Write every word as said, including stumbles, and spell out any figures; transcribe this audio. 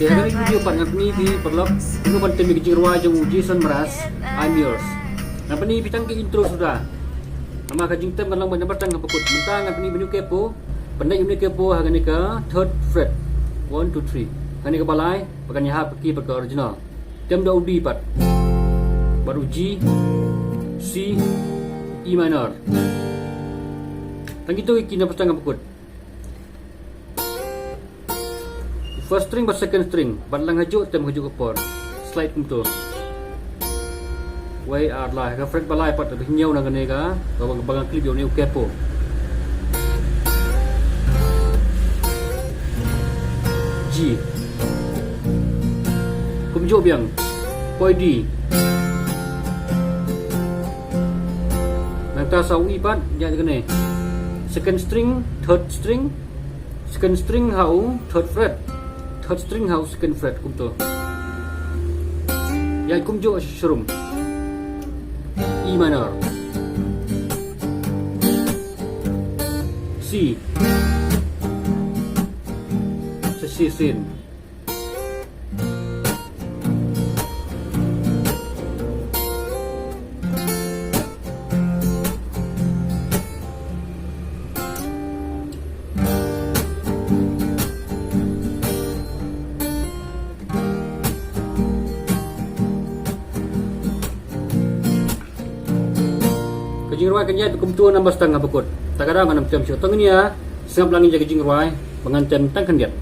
Ha kane ka video pat ngan pyni ïa phi paralok kumno ban tem ïa ka jingrwai jong u Jason Mraz, I'm Yours. Ngan pyni ïa phi tang ka intro suda. Namar ka jingtem kan long beit namar tang ha bakut. Mynta ngan pyni ïa une u capo. Pyndait ïa une u capo ha kane ka third fret. One, two, three. Kane ka ba lai, ba kan ïahap ha ki bad ka original. Tem da u D pat. Bad u G, C, E minor. Tang kito ki namar tang ha bakut. First string bad second string, bad lang hajuh tem hajuh ka por. Slide kumto. Wei ar lai, ka fret ba lai pat ba hynñiew na kane ka, ba, ba, ba nga clip ïa une u capo. G. Kumjuh biang. Poi D. Nangta sa u E pat, ïa kane. Second string, third string, second string ha u third fret, third string ha u second fret kumto. Ïa kumjuh shrum. E minor. C. Sa C sin. Ka jingrwai kan ïaid kumto namar tang ha bakut. Ta ka daw ngan ym tem shuh. Tang nia, sngap lang ïa ka jingrwai ba ngan tem tang khyndiat.